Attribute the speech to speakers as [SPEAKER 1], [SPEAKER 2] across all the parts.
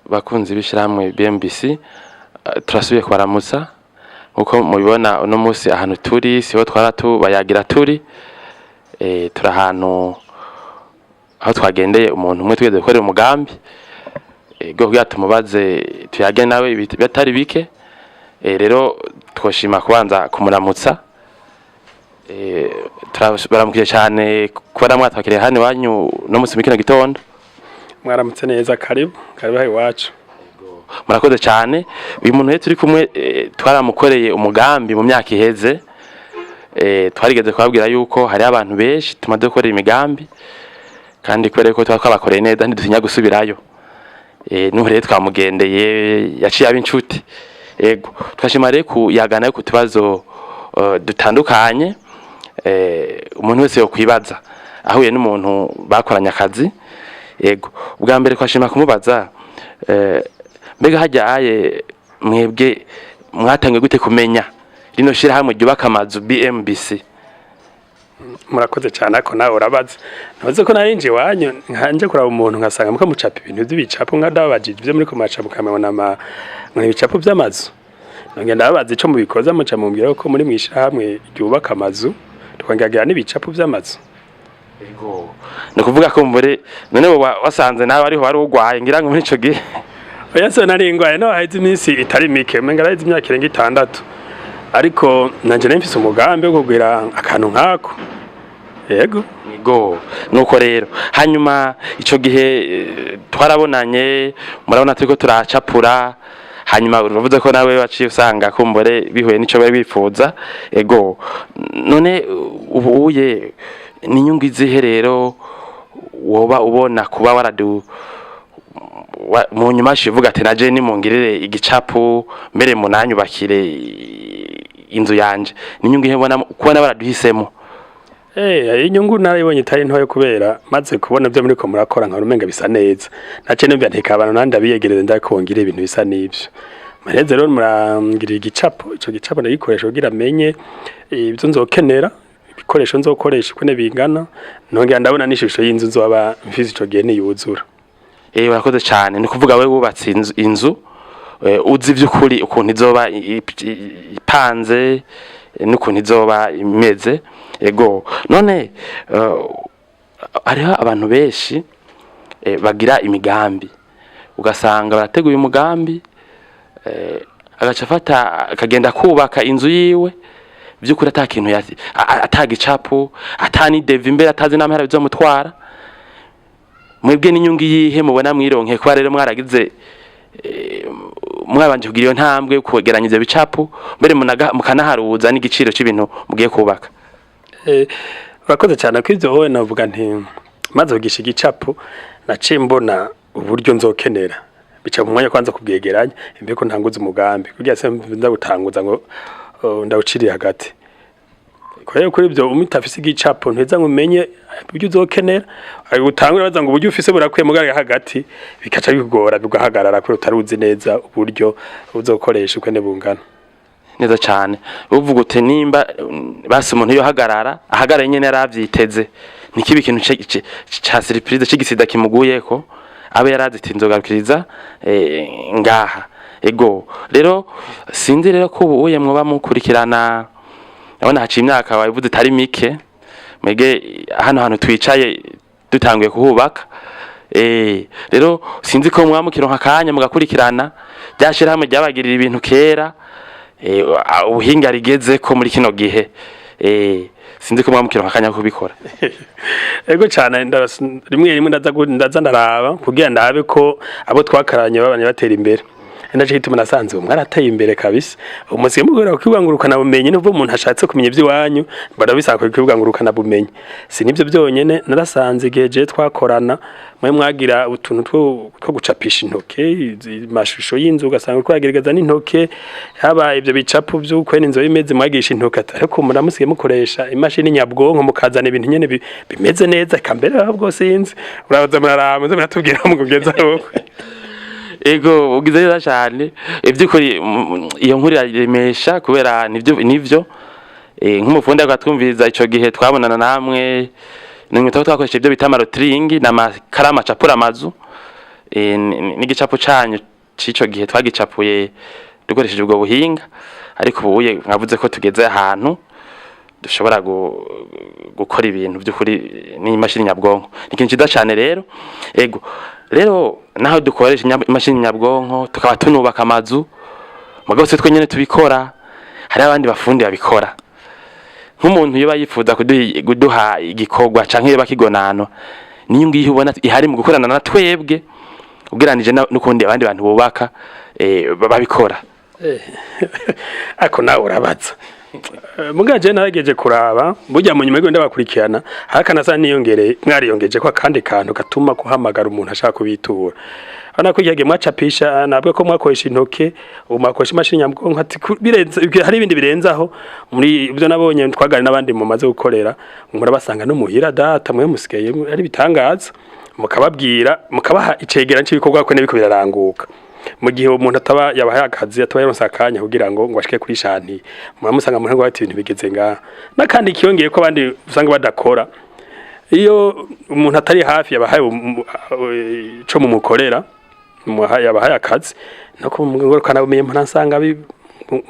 [SPEAKER 1] Bakunzi b'ishirahamwe BMBC, turasubiye kubaramutsa. Nkuko mubibona, uno munsi ahantu turi siho twara tubayagira turi. Turi ahantu aho twagendeye umuntu umwe tugeze gukorera umugambi bwo kugira tumubaze, tuyage nawe bitari bike. Rero twoshima kubanza kumuramutsa. Turabaramukije cyane kubona mwatwakiriye hano iwanyu no munsi muri kino gitondo.
[SPEAKER 2] Mwaramutse neza, karibu karibu aha iwacu.
[SPEAKER 1] Murakoze cyane. Uyu muntu rero turi kumwe, twaramukoreye umugambi mu myaka iheze. Twarigeze kubabwira yuko hariho abantu benshi tumaze gukorera imigambi, kandi kubera yuko tuba twabakoreye neza ntidutinya gusubirayo. N'ubu rero twamugendeye, yaciye aba inshuti. Ego, twashima rero kuyagana ku tubazo dutandukanye umuntu wese yokwibaza ahuye n'umuntu bakoranye akazi. Ego, ubwa mbere twashima kumubaza, mbega hajya aye mwebwe mwatangiye gute kumenya rino shirahamwe ryubaka amazu BMBC?
[SPEAKER 2] Murakoze cyane, ariko nawe urabaza. Ntuzi ko narinje iwanyu nkanje kuraba umuntu, nkasanga muko mucapa ibintu by'ibicapo, nkadababajije ibyo muri ko muracapa, ukamenya ama ngo ni ibicapo by'amazu. Nongera ndababaza ico mubikoza, muca mumbwira ko muri mwishirahamwe ryubaka amazu, tukongera n'ibicapo by'amazu.
[SPEAKER 1] Ego, ni ukuvuga ko mbure none wasanze nawe ariho wari ugwaye, ngira ngo muri ico gihe?
[SPEAKER 2] Oya, se nari ngwaye no haheze iminsi itari mike, umenga haheze imyaka irenga 6, ariko nanje nari mfise umugambi wo kugira akantu nk'ako, yego.
[SPEAKER 1] Ego, nuko rero hanyuma ico gihe twarabonanye, murabona turiko turacapura, hanyuma uravuze ko nawe waciye usanga kumbure bihuye n'ico bari bifuza. Ego, none ubu uye ni inyungu izihe rero woba ubona kuba waradu mu nyuma uvuga ati naje nimungirire igicapu, mbere munanyubakire inzu yanje? Ni inyungu ihe ubona kubona baraduhisemo?
[SPEAKER 2] Inyungu narayibonye itari ntoya, kubera maze kubona ibyo muriko murakora nkabona umenga bisa neza. Naciye numva nteka abantu nandi abiyegereze ndakongera ibintu bisa n'ivyo. Mareze rero murangirira igicapo, ico gicapo ndagikoresha kugira menye ibyo nzokenera, ibikoresho nzokoresha uko bingana, nongera ndabona n'ishusho y'inzu nzoba mfise ico gihe niyuzura.
[SPEAKER 1] Urakoze cyane. Ni kuvuga we wubatse inzu, uzi by'ukuri ukuntu izoba ipanze, n'ukuntu izoba imeze. Ego, none hariho abantu benshi bagira imigambi, ugasanga barateguye umugambi, agaca afata akagenda kubaka inzu yiwe by'ukuri ata kintu ata gicapo, ata n'idevis, imbere atazi n'amahera bizomutwara. Mwebwe n'inyungu yihe mubona mwironke kuba rero mwaragize, mwabanje kugira iyo ntambwe yo kwegeranya ivyo bicapo, mbere mukanaharuza n'igiciro c'ibintu mugiye kubaka?
[SPEAKER 2] Urakoze cyane ko ivyo wowe navuga nti maze kugisha igicapo naciye mbona uburyo nzokenera, bica mu mwanya kwanza kubwegeranya imbere ko ntanguza umugambi, kugira se ndawutanguza ngo ndawuciriye hagati. Kubera kuri ibyo umutafise igicapo nteza ngo umenye uburyo uzokenera, ayo utangura baza ngo uburyo ufise burakwiye, mugari hagati bikaca bikugora, bigahagarara kubera utaruzi neza uburyo uzokoresha uko bungana.
[SPEAKER 1] Neza cyane. Uvuga uti nimba basi umuntu yo hagarara ahagarara nyene yaravyiteze, ntikibe ikintu ca surprise c'igisida kimuguyeko, abe yarazi ati nzogarukiriza ngaha. Ego, rero sinzi rero ko ubu uye mwoba mukurikirana. Ndabona haciye imyaka wabivuze itari mike mwege hano hantu twicaye dutanguye kuhubaka. Rero sinzi ko mwaba mukironka akanya mugakurikirana ryashirahamwe ryabagirira ibintu kera, ubuhinga rigeze ko muri kino gihe. Sinzi ko mwaba mukironka akanya ko kubikora.
[SPEAKER 2] Ego cyane, rimwe rimwe ndaza ndaraba kugira ndabe ko abo twakaranye babanye batera imbere. Ndaje gituma nasanze ubu mwarateye imbere kabisa. Umusigaye mugora kwibangurukana bumenyi, nubwo umuntu ashatse kumenya iby'iwanyu barabisaka kwibangurukana bumenyi. Si nibyo byonyene, narasanze igihe je twakorana mwe mwagira utuntu two gucapisha intoke amashusho y'inzu, ugasanga uriko uragerageza n'intoke, haba ibyo bicapo by'ukwe n'inzu bimeze mwagisha intoke, ariko muramusigaye mukoresha imashini nyabwonko, mukazana ibintu nyene bimeze neza. Eka mbere ahubwo sinzi, uraza muraraba muze muratubwira mugeza aho.
[SPEAKER 1] Ego, ugize neza cyane. Iby'ukuri iyo nkuru iraremesha, kubera nivyo nk'umufundi akatwumviriza ico gihe twabonana namwe nimwe tuba twakoresheje ibyo bita amarotring n'amakaramu acapura amazu. N'igicapo canyu c'ico gihe twagicapuye dukoresheje ubwo buhinga, ariko ubuye mwavuze ko tugeze ahantu dushobora gukora ibintu by'ukuri n'imashini nyabwonko. Ni ikintu ciza cane rero. Ego rero, naho dukoresha imashini nyabwonko, tukaba tunubaka amazu, mugabo se twe nyene tubikora, hari abandi bafundi babikora. Nk'umuntu yoba yifuza kuduha igikorwa canke yoba kigonanwa, niyo ngiyo ubona ihari mu gukorana na twebwe ugereranije n'ukundi abandi bantu bubaka babikora.
[SPEAKER 2] Ako nawe urabaza. Muga je narageje kuraba burya mu nyuma y'uko ndabakurikirana, hakanasa niyongereye, mwariyongeje ko akandi kantu gatuma kuhamagara umuntu ashaka kubitura. Urabona ko igihe mwacapisha, nabwo ko mwakoresha intoke, ubu mwakoresha imashini nyabwonko. Ati birenze, hari ibindi birenzaho muri ibyo nabonye twagari n'abandi mumaze gukorera, murabasanga no muhira data mwe musigaye ari bitangaza, mukababwira, mukabaha icegeranyo cy'ibikorwa ko n'ibiko biraranguka. Mu gihe umuntu ataba yabahaye akazi, ataba yaronse akanya kugira ngo ashike kuri chantier, muramusanga mu ntango ati ibintu bigeze ngaha. N'akandi kiyongeye ko abandi usanga badakora, iyo umuntu atari hafi yabahaye ico mumukorera, yabahaye akazi, nuko mugorokana bumenye mpora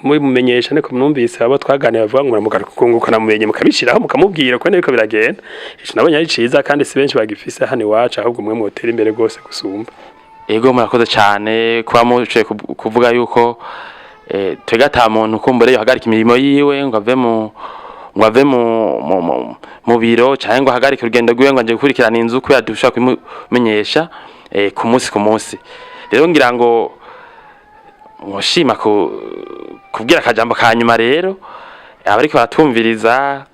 [SPEAKER 2] mubimumenyesha. Niko mwumvise abo twaganiriye bavuga ngo muramukunguka mumenye, mukabishiraho, mukamubwira ko niko biragenda. Ico nabonye ari ciza kandi si benshi bagifise hano iwacu, ahubwo mwe mutera imbere rwose gusumba.
[SPEAKER 1] Ego, murakoze cyane kuba mushoboye kuvuga yuko twebwe ata muntu kumbure yohagarika imirimo yiwe ngo ave mu biro canke ngo ahagarike urugendo rwiwe ngo aje gukurikirana inzu, kubera dushobora kubimumenyesha ku munsi ku munsi. Rero ngira ngo mwoshima kubwira akajambo ka nyuma rero abariko baratumviriza,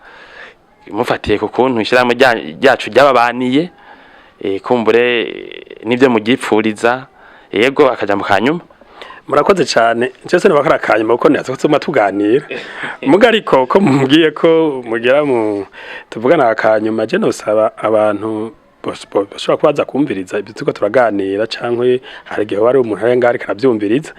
[SPEAKER 1] mufatiye ku kuntu ishirahamwe ryacu ryababaniye, kumbure nibyo mugipfuriza. Yego, akajambo ka nyuma.
[SPEAKER 2] Murakoze cyane. Cyose nabakara akanyuma kuko ntiyaza ko tuma tuganira muga, ariko ko mubwiye ko mugera mu tuvugana akanyuma, je nosaba abantu bashobora kuba baza kumviriza ibyo turiko turaganira, canke hari igihe wari umuntu ari ngaho ariko aravyumviriza,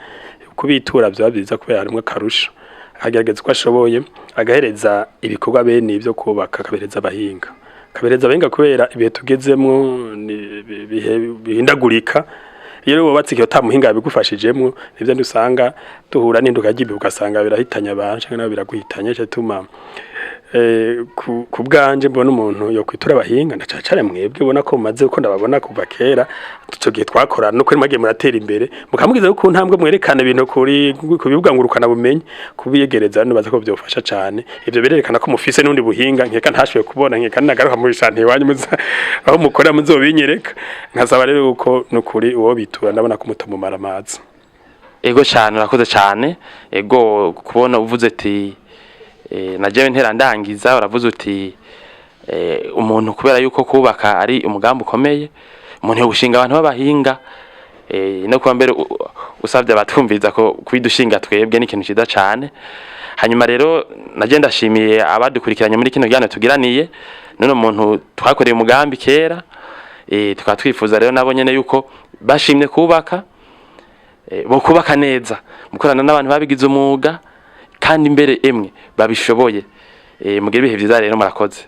[SPEAKER 2] kubitura vyaba byiza kubera harimwo akarusho. Akagerageza uko ashoboye agahereza ibikorwa bene ibyo kubaka, akabereza abahinga, akabereza abahinga, kubera ibihe tugezemwo ni ibihe bihindagurika. Iyo rero wubatse igihe ata muhinga yabigufashijemwo, nivyo usanga duhura n'induka ry'ibihe, ugasanga birahitanye abantu canke nabo biraguhitanye. Ico gituma ku bwanje mbona umuntu yo kwitura abahinga, na cane cane mwebwe ubona ko mumaze, uko ndababona kuva kera, ico gihe twakorana, nuko mwagiye muratera imbere, mukamugiza ku ntambwe, mwerekana ibintu ku bibuga ngurukana bumenyi, kubiyegereza, nibaza ko vyofasha cane. Ivyo birerekana ko mufise n'undi buhinga nkeka ntashoboye kubona, nkeka nagaruka muri chantier iwanyu aho mukora muzobinyereka. Nkasaba rero yuko nukuri uwo bitura, ndabona ko mutomumara amazi.
[SPEAKER 1] Ego cyane, urakoze cyane. Ego, kubona uvuze ati na jewe ntera ndangiza, uravuze uti umuntu kubera yuko kubaka ari umugambi ukomeye, umuntu yogushinga abantu b'abahinga, no kuba mbere usavye abatwumviriza ko kubidushinga twebwe ni ikintu ciza cane. Hanyuma rero naje ndashimiye abadukurikiranye muri kino kiganiro tugiraniye none muntu twakoreye umugambi kera, tukaba twifuza rero nabo nyene yuko bashimye kubaka, bo kubaka neza, mukorana n'abantu babigize umwuga kandi imbere emwe babishoboye. Mugire ibihe vyiza rero, murakoze.